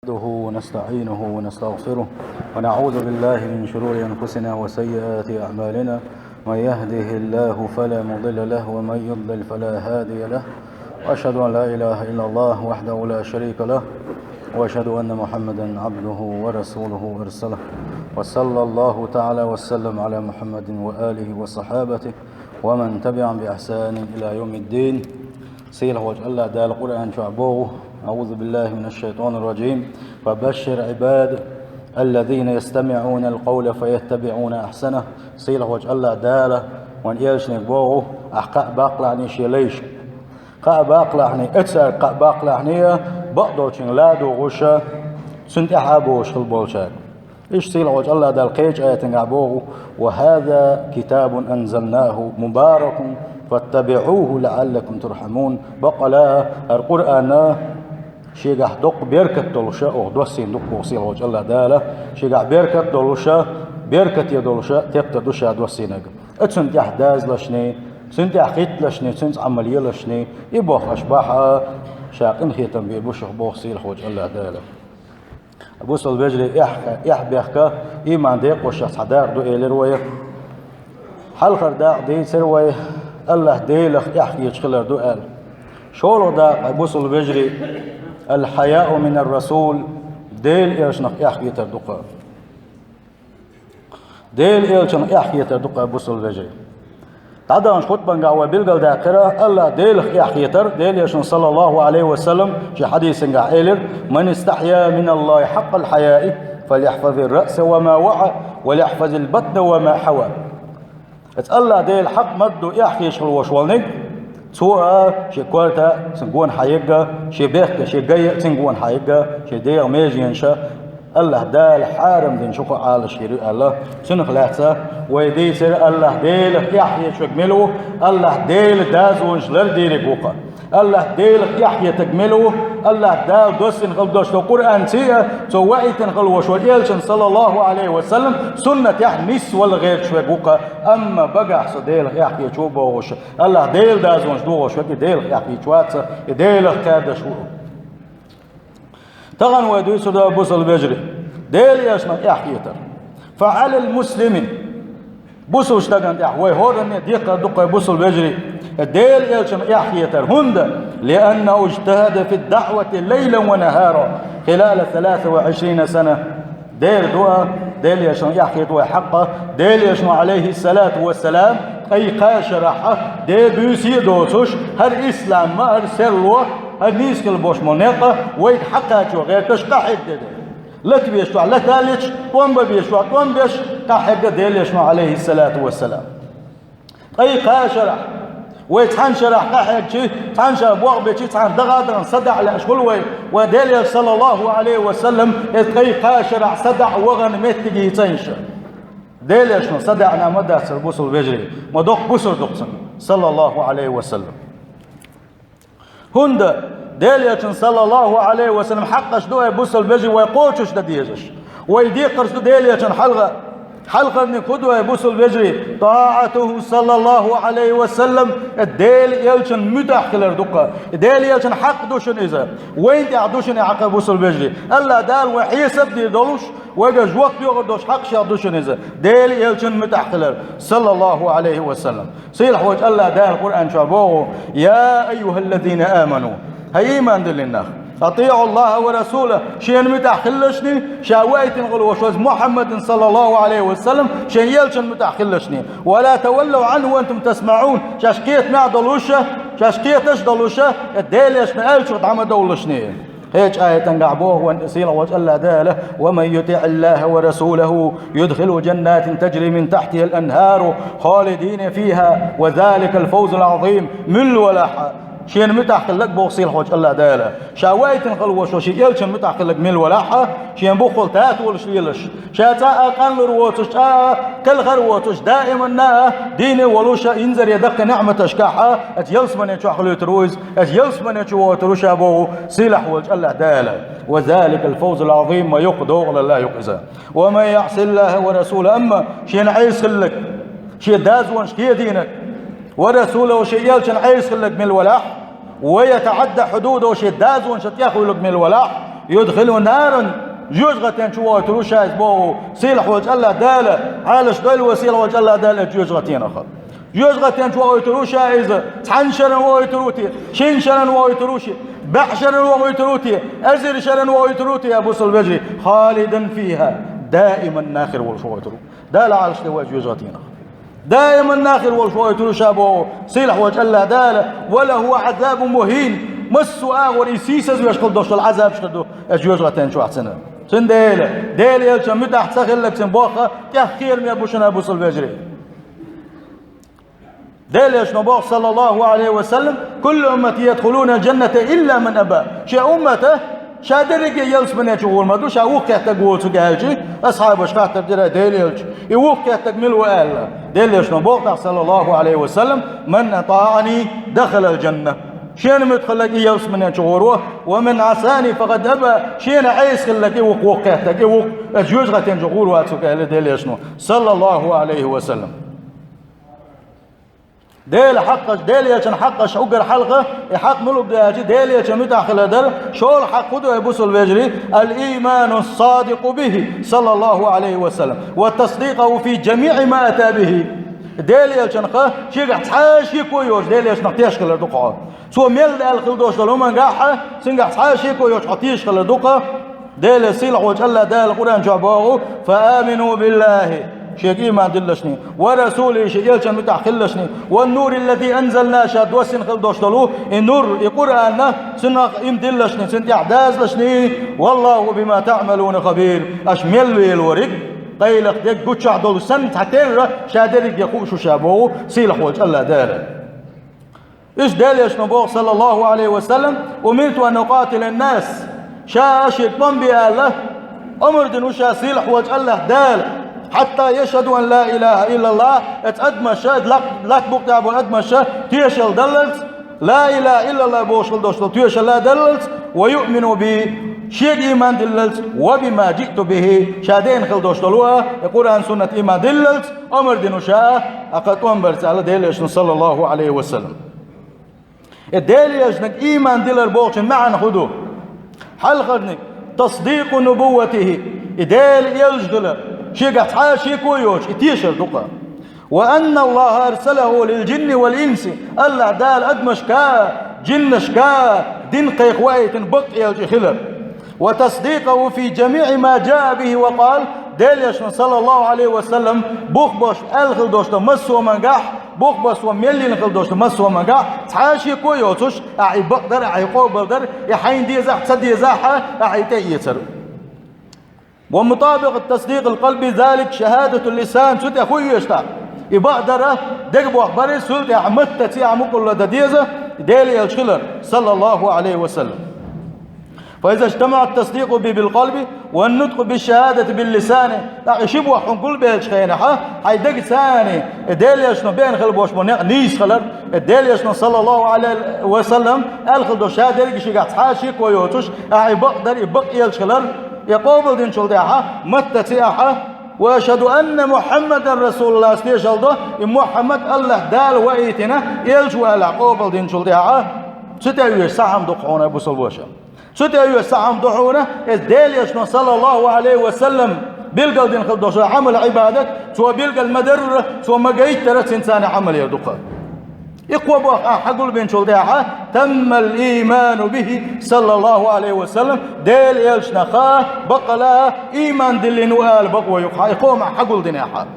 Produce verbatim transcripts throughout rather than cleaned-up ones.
نحمده ونستعينه ونستغفره، ونعوذ بالله من شرور أنفسنا وسيئات أعمالنا. من يهده الله فلا مضل له، ومن يضلل فلا هادي له. وأشهد أن لا إله إلا الله وحده لا شريك له، وأشهد أن محمدا عبده ورسوله أرسله. وصلى الله تعالى وسلم على محمد وآله وصحابته ومن تبعهم بإحسان إلى يوم الدين. Сийлахьчу АллахӀ Дала Къуръан чохь боху: أعوذ بالله من الشيطان الرجيم. فبشر عباد الذين يستمعون القول فيتبعون أحسنه. Сийлахьчу АллахӀ Дала вайн элчанега боху: ахь кхаъ баккхалахьаний шен лайшка. Кхаъ баккхалахьаний, эцарг кхаъ баккхалахьаний, бакъдолчуьнга ладугӀуша, цуьнан тӀаьхьа а бохуш хила болчаьрга. Иштта сийлахьчу АллахӀ Дала кхечу аятангахь боху: وهذا كتاب أنزلناه مبارك فاتبعوه لعلكم ترحمون. Баккъала, хӀара Къуръан шегахь доккха беркат долуша, оха доссийна ду-кх боху сийлахьчу АллахӀ Дала, шегахь беркат долуша, беркате долуша тептар ду ша доссийнарг. Оцунна тӀехь дазалашний, цунна тӀехь хӀитталашний, цуьнца Ӏамал елашний, и боху аша бахьа, ша къинхетам бийр бу шух боху сийлахьчу АллахӀ Дала. Бусалба вежарий, эхь-, эхь бехка, иман декъашшехь цхьа дакъа ду элира вай. Хьалхара дакъа дийцира вай, АллахӀ Делах эхь хеташ хилар ду аьлла. ШолгӀа дакъа, бусалба вежарий, الحياء من الرسول, Делан элчанах эхь хетар ду-кх. Делан элчанах эхь хетар ду-кх, бусалба вежарий. ДӀадаханчу хутбангахь вай билгалдаьккхира, АллахӀ Делах эхь хетар, Делан элчано, саллаллаху Ӏалайхи ва саллам, шен хьадисангахь элира: من استحيا من الله حق الحياء فليحفظ الرأس وما وعى وليحفظ البطن وما حوى. Аса АллахӀ Делах хьакъ ма-дду эхь хеташ хила волуш волниг, цо а шен корта цуьнан гона хьаегга, шен бехка, шен гай а цуьнан гона хьаегга, шен дегӀан меженаша, АллахӀ Дала хьарам динчух а Ӏалашйийр ю аьлла. Цунах лаьцна вай дийцира, АллахӀ Делах эхь хеташ верг мила ву, АллахӀ Делан дозанаш лардийриг ву-кх. АллахӀ Делах эхь хетарг мила ву, АллахӀ Дала доссийна хила долуш долу Къуръанций а, цо ваийтина хила волуш волу элчан, саллаллаху Ӏалайхи ва саллам, суннатехь нисвала гӀерташ верг ву-кх, амма багахь со Делах эхь хеташ ву бохуш, АллахӀ Делан дозанаш дохош верг и Делах эхь хеташ вац, и Делах кхаьрдаш ву. Тахана вай дуьйцур ду, бусалба вежарий, Делан элчанах эхь хетар. فعلى المسلم, бусалба стагана тӀехь, вай хӀоранна а декхар ду-кх, бусалба вежарий, Делан элчанах эхь хетар. ХӀунда? لأنه اجتهد في الدعوة ليلا ونهارا خلال ثلاث وعشرين سنة. Дера ду а, Делан элчанах эхь хета вай хьакъ а, Делан элчано, Ӏалайхиссалату вассалам, ткъе кхаа шарахь а, де-буьйса а доцуш, хӀара ислам а, хӀара серло, хӀара нийса хила болуш болу некъ а вайга хьакхачо гӀерташ къахьегна дерг. Лата везачохь лата а леташ, тӀом бан везачохь тӀом беш, къахьегна Делан элчано, Ӏалайхиссалату вассалам. Ткъе кхаа шарахь. Вай цхьана шарахь къахьегчи, цхьана шарахь болх бечи, цхьана даха а дахана садаӀа лаьаш хуьлу вай. Вайн Делан элча, саллаллаху Ӏалайхи ва саллам, иза ткъе кхаа шарахь садаӀа вахана меттиг йийцина ша. Делан элчано садаӀана ма дацара, бусалба вежарий, ма доккха бусалба ду-кх цуьнан, саллаллаху Ӏалайхи ва саллам. ХӀунда Делан элчан, саллаллаху Ӏалайхи ва саллам, хьакъаш ду, ай бусалба вежарий, вай кхочуш дан дезаш. Вай декхарш ду Делан элчан хьалха. Хьалхарниг хӀун ду, ай бусалба вежарий? طاعته صلى الله عليه وسلم, Делан элчан муьтӀахь хилар ду-кх. Делан элчан хьакъ ду шуна иза. Вайна тӀехь ду шуна и хьакъ, бусалба вежарий. АллахӀ Дала вай хьесап дийр долуш, вайга жоп доьхур долуш хьакъ шех ду шуна иза. Делан элчан муьтӀахь хилар, саллаллаху Ӏалайхи ва саллам. Сийлахь волчу АллахӀ Дала Къуръан чохь боху: يا أيها الذين آمنوا, хӀай ийман диллина нах, أطيعوا الله ورسوله, шена муьтӀахь хилалашний, ша ваийтина хила волуш ваза Мухьаммадан, саллаллаху Ӏалайхи ва саллам, шен элчан муьтӀахь хилалашний. ولا تولوا عنه وأنتم تسمعون, шаьш кхетамехь а долуша, шаьш кхеташ а долуша, Делан элчан аьллачух дӀа ма довлалашний. Кхечу аятангахь боху вайн сийлахь волчу АллахӀ Дала: ومن يطع الله ورسوله يدخله جنات تجري من تحتها الأنهار خالدين فيها وذلك الفوز العظيم. Милла валахь а, шена муьтӀахь хилларг, боху сийлахь волчу АллахӀ Дала, ша ваийтина хила волуш волу шен элчан муьтӀахь хилларг милла валахь а, шен буххал татолаш лелаш, ша цкъа а къанлур воцуш, цкъа а кхелхар воцуш, даиманна а дийне волуша, инзаре даккхий неӀматашкахь а, оцу ялсамане чохь хилуьйтур ву иза, оцу ялсамане чу войтур ву ша, боху сийлахь волчу АллахӀ Дала. وذلك الفوز العظيم, ма йоккха догӀанал ю-кх иза. ومن يعص الله ورسوله, амма шена Ӏеса хилларг, шен дозанаш кхедийнарг, ورسوله, шен элчан Ӏеса хилларг милла валахь, ويتعد حدوده, шен дозанашна тӀехуьйлург милла валахь, يدخل نارا, жоьжахатен чу вохуьйтур ву ша иза боху сийлахь волчу АллахӀ Дала, Ӏалаш дойла вай сийлахь волчу АллахӀ Дала жоьжахатенах. Жоьжахатен чу вохуьйтур ву ша иза, цхьана шарна вохуьйтур ву те, шина шарна вохуьйтур ву ши, бӀе шарна вохуьйтур ву те, эзар шарна вохуьйтур ву те, я бусалба вежарий, خالدا فيها, даиман нахера волуш вохуьйтур ву. Дала Ӏалаш дойла вай жоьжахатенах. Даиман нахера волуш вохуьйтур ву ша боху сийлахь волчу АллахӀ Дала, وله عذاب مهين, массо а агӀор и сийсазвеш хила долуш долу Ӏазабаш хир ду, эс жоьжахатен чохь цуьнан. Цундела, Делан элчан муьтӀахь ца хилларг цуьнан боху тӀех кхераме бу шуна, бусалба вежарий. Делан элчано боху, саллаллаху Ӏалайхи ва саллам: «كل أمتي يدخلون الجنة إلا من أبى». Шен уммата ша дерриге ялсамане чу гӀур ма ду, ша вукху кхеттарг воцург аьлча, асхьабаш хаттар дира: «Делан элча, и вукху кхеттарг мила ву?» аьлла. Делан элчано боху тӀаккха, саллаллаху Ӏалайхи ва саллам: «من أطاعني دخل الجنة». Шена муьтӀахь хилларг и ялсамане чу гӀур ву, «ومن عصاني فقد أبى». Шена Ӏеса хилларг и ву-кх вукху кхеттарг, и ву-кх, аса жоьжахатен чу гӀур вацург, аьлла Делан элчано, саллаллаху Ӏалайхи ва саллам. Делан хьакъаш, Делан элчан хьакъаш уггар хьалха, и хьакъ мила бу аьлча, Делан элчан муьтӀахь хилар дара, шолгӀа хьакъ хӀун ду, ай бусалба вежарий? «الإيمان الصادق به صلى الله عليه وسلم وتصديقه في جميع ما أتى به». Делан элчанах шегахь цхьа а шеко йоцуш Делан элчанах тешаш хилар ду-кх хьо. Цо мел аьлла хила долуш долу хӀумангахь а, цуьнгахь цхьа а шеко йоцуш хьо тешаш хилар ду-кх. Делан сийлахь волчу АллахӀ Дала Къуръан чохь боху: «فآمنوا بالله», шега ийман диллалашний, «ورسوله», шен элчан муьтӀахь хиллалашний, «والنور الذي أنزلنا», ша доссина хила долуш долу и нур, и Къуръан, цунах ийман диллалашний, цунна тӀехь дазалашний, «والله بما تعملون خبير», аша мел лелориг, къайлаха дерг гучахь долуш санна, цхьатерра ша дерриге хууш ву ша боху сийлахь волчу АллахӀ Дала. Иштта Делан элчано боху, саллаллаху Ӏалайхи ва саллам: «أمرت أن أقاتل الناس». Ша шега тӀом бе аьлла, омра дина ву ша сийлахь волчу АллахӀ Дала: «حتى يشهدوا أن لا إله إلا الله», оцу адамаша, лат-, латта букъ тӀехь болу адамаша тешалла даллалц, «لا إله إلا الله» бохуш хила долуш долу тоьшалла а даллалц, «ويؤمنوا بي», шега ийман диллалц, «وبما جئت به», ша деана хила долуш долу а, и Къуръан-суннат ийман диллалц, омра дина ву ша, а кхин тӀом барца аьлла Делан элчано, саллаллаху Ӏалайхи ва саллам. И Делан элчанах ийман дилар бохучун маьӀна хӀун ду? Хьалхарниг: «تصديق نبوته», и Делан элча хилар, шегахь цхьа а шеко йоцуш, и тешар ду-кх. «وأن الله أرسله للجن والإنس», АллахӀ Дала адамашка а, жиннашка а дин кхайкха ваийтина бакъ элча хилар. «وتصديقه في جميع ما جاء به وقال», Делан элчано, саллаллаху Ӏалайхи ва саллам, бух беш аьлла хила долуш долу массо а хӀумангахь, бух беш мел йина хила долуш долу массо а хӀумангахь, цхьа а шеко йоцуш, ахь и бакъдар, ахь и къобалдар, и хьайна дезахь а, ца дезахь а, ахь и тӀеэцар. «ومطابقة تصديق القلب ذلك شهادة اللسان», цу тӀе хӀун оьшу тӀаккха? И бакъдар а, дегабохь бар а, цул тӀаьхьа маттаца а мукъалла дан деза, Делан элча хилар, саллаллаху Ӏалайхи ва саллам. «فإذا اجتمع التصديق به بالقلب والنطق بالشهادة باللسان». ТӀаккха и ши бохь хьуна гулбеллачу хенахь, хьайн дагца а, и Делан элчано беана хила бохуш болу некъ нийса хилар, и Делан элчано, саллаллаху Ӏалайхи ва саллам, аьлла хила долуш ша дерриге шегахь цхьа а шеко йоцуш, ахь и бакъдар, и бакъ элча хилар, и къобалдинчул тӀаьхьа, маттаца а ахь, «وأشهد أن محمدا رسول الله», ас тешалла до, и Мухьаммад АллахӀ Дала ваийтина элча ву аьлла къобалдинчул тӀаьхьа, цу тӀе оьшу цхьа хӀума ду-кх хьуна, бусалба ваша. Цу тӀе оьшу цхьа хӀума ду хьуна, иза Делан элчано, саллаллаху Ӏалайхи ва саллам, билгалдина хила долуш долу Ӏамал-Ӏибадат, цо билгал ма-дарра, цо ма-гайттара, цуьнца цхьаьна Ӏамал яр ду-кх. И кхо бохь ахь хьагулбинчул тӀаьхьа, «تم الإيمان به صلى الله عليه وسلم», Делан элчанах а, баккъала а ийман диллина ву ала бакъо ю-кх хьан, и кхо хӀума ахь хьагулдинехь.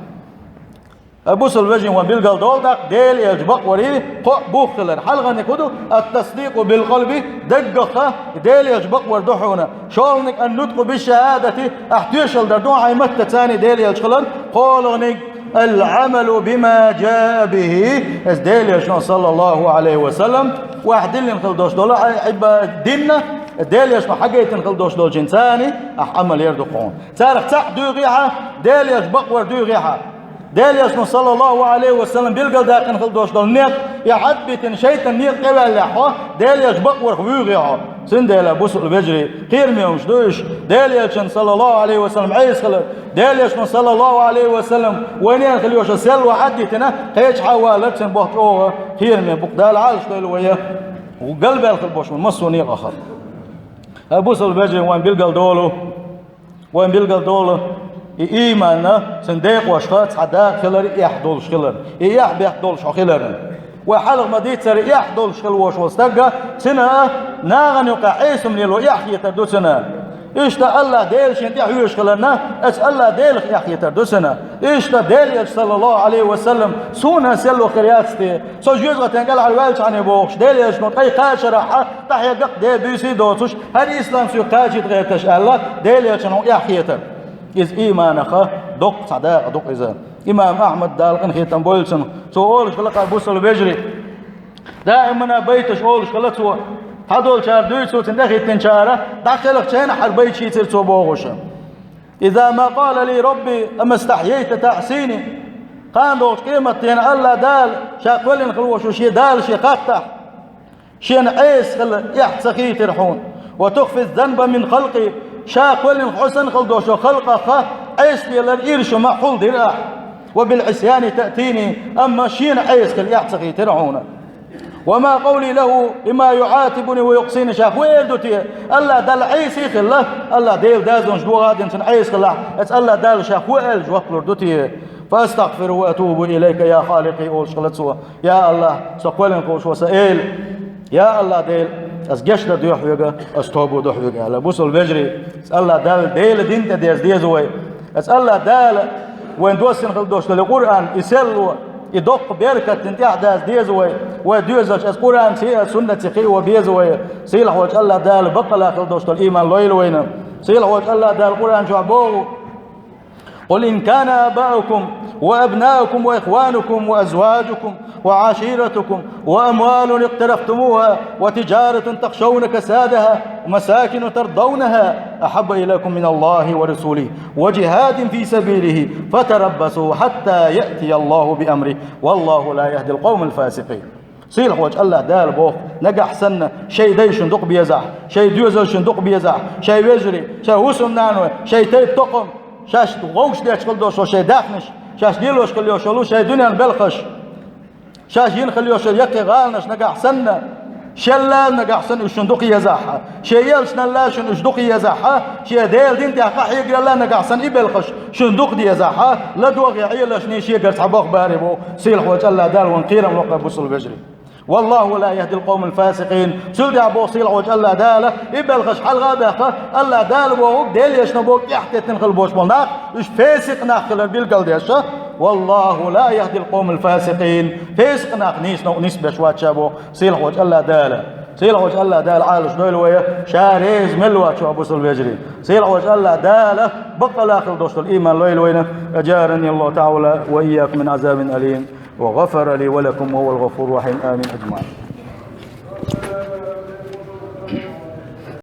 Ай бусалба вежарий, вай билгалдолу тӀаккха Делан элча бакъваран кхо а бух хилар. Хьалхарниг хӀун ду? «التصديق بالقلب», даггах а Делан элча бакъвар ду хьуна. ШолгӀаниг «النطق بالشهادة», ахь тоьшалла дар ду хьайн маттаца а Делан элча хилар. КхоалгӀаниг «العمل بما جاء به», иза Делан элчано, саллаллаху Ӏалайхи ва саллам, вай диллина хила долуш долу хьайн Ӏибадат, дин а, Делан элчано хьагайтина хила долуш долчуьнца а ахь Ӏамал яр ду-кх хьуна. Царах цхьаъ дуьйхьехь а, Делан элча бакъвар дуьйхьехь а. Делан элчано, саллаллаху Ӏалайхи ва саллам, билгалдаьккхина хила долуш долу некъ, и хьадбитина шайтан некъа тӀеваьллехь хьо, Делан элча бакъварх вуьйхье хьо. Цундела, бусалба вежарий, кхераме хӀумаш ду уьш. Делан элчан, саллаллаху Ӏалайхи ва саллам, Ӏеса хилар, Делан элчано, саллаллаху Ӏалайхи ва саллам, вайнена хила йолуш йолу серло хьаддитина, кхечахьа валар, цуьнан боху чӀогӀа кхераме бу-кх. Дала Ӏалашдойла вай, галбаьлла хила болуш болу массо а некъах. ХӀай бусалба вежарий, вайн билгал долу, вайн билгал долу, и ийманна, цуьнан декъошха цхьа дакъа хилар, и эхь долуш хилар, и эхь бехк долуш хьо хилар. Вай хьалха ма-дийццара, эхь долуш хила волуш волу стагга, цуьнан нахана юкъахь Ӏеса хӀума лело эхь хетар ду цуьнан. Иштта АллахӀ Дела шена тӀе хьоьжуш хиларна, аса АллахӀ Делах эхь хетар ду цуьнан. Иштта Делан Элча, саллаллаху Ӏалайхи ва саллам, суна селло хир яц те, со жоьжахатин кӀелхьара ваьлчхьана бохуш, Делан Элчано ткъе кхаа шарахь тӀаьхье гакъ де буьйсий доцуш, хӀара ислам соьга кхачийта гӀерташ аьлла, Делан Элчанна хьуна эхь хетар. Иза ийманах доккха цхьа дакъа ду-кх иза. Имам Ахьмад, Дала къинхетам бойла цунах, цо олуш хилла-кх, бусалба вежарий. Даимана байташ олуш хилла цо. Цхьадолчара дуьйцу, цунна тӀехӀиттинчара, дӀакхелхачу хенахь хӀара байташ йийцира цо бохуш. «إذا ما قال لي ربي أما استحييت تعصيني». Кхана догӀучу къематдийнахь АллахӀ Дала, ша кхоьллина хила волуш волу шен Дала шен хаттахь, шена Ӏеса хила эхь ца хийтира хьуна? «وتخفي الذنب من خلقي», ша кхоьллина хьо санна хила долчу халкъах Ӏеса лелар ирча ма хьулдира ахь. «وبالعصيان تأتيني», амма шена Ӏеса хила эхь ца хийтира хьуна? «وما قولي له بما يعاتبني ويقصيني», ша хӀун эр ду те? АллахӀ Далла Ӏеса хилла, АллахӀ Делан дозанаш дохадина цунна Ӏеса хилахь, аса АллахӀ Далла ша хӀун аьлла жоп лур ду те? «فأستغفرك وأتوب إليك يا خالقي», олуш хилла цо. Я АллахӀ, со кхоьллина хууш ву сан Эла. Я АллахӀ Дела, ас гечдар до хьоьга, ас тоба до хьоьга аьлла. Бусалба вежарий, аса АллахӀ Далла Делан дин тӀе деза деза вай. Аса АллахӀ Дала вайн доссина хила долуш долу Къуръан, и селло, и доккха беркат дин тӀехь даза деза вай. Вай доьзалш аса Къуръанций, аса суннатций кхио беза вай. Сийлахь волчу АллахӀ Дала баккъала хила долуш долу ийман лойла вайна. Сийлахь волчу АллахӀ Дала Къуръан чохь боху: «قل إن كان آباؤكم وأبناؤكم وإخوانكم وأزواجكم وعشيرتكم وأموال اقترفتموها وتجارة تخشون كسادها ومساكن ترضونها أحب إليكم من الله ورسوله وجهاد في سبيله فتربصوا حتى يأتي الله بأمره والله لا يهدي القوم الفاسقين». Сийлахь волчу АллахӀ Дала боху: нагахь санна шайн дай шуна дукха безахь, шайн доьзал шуна дукха безахь, шайн вежарий, шайн хӀусамнаной, шайн тайп-тукхам, шаьш вовшах детташ хила долуш долу шайн даьхнаш, шаьш лелош хила йолуш йолу шайн дуьненан белхаш, шаьш йина хила йолуш йолу яккхий гӀаланаш нагахь санна, шелла нагахь санна уьш шуна дукха езахь, шен элчаналла шуна уьш дукха езахь, шен Делан дин тӀехь къахьегаралла нагахь санна и белхаш шуна дукха дезахь, ладогӀий Ӏелашний шегара цхьа боху баре боху, сийлахь волчу АллахӀ Дала вайн кхерам ло-кх, бусалба вежарий. «والله لا يهدي القوم الفاسقين». Цул тӀаьхьа боху сийлахь волчу АллахӀ Дала, и белхаш хьалха а баьхна, АллахӀ Дала боху, Делан Элчано боху, эхь теттина хила болуш болу нах, уьш фесикъ нах хилар билгалдеш. «والله لا يهدي القوم الفاسقين». Фесикъ нах нийса новкъа нисбеш вац ша боху сийлахь волчу АллахӀ Дала. Сийлахь волчу АллахӀ Дала Ӏалаш дойла вай, ша реза мел вац шу, бусалба вежарий. Сийлахь волчу АллахӀ Дала баккъала хила долуш долу ийман лойла вайна. أجارني الله تعالى وإياكم من عذاب أليم. وغفر لي ولكم وهو الغفور الرحيم. آمين أجمعين.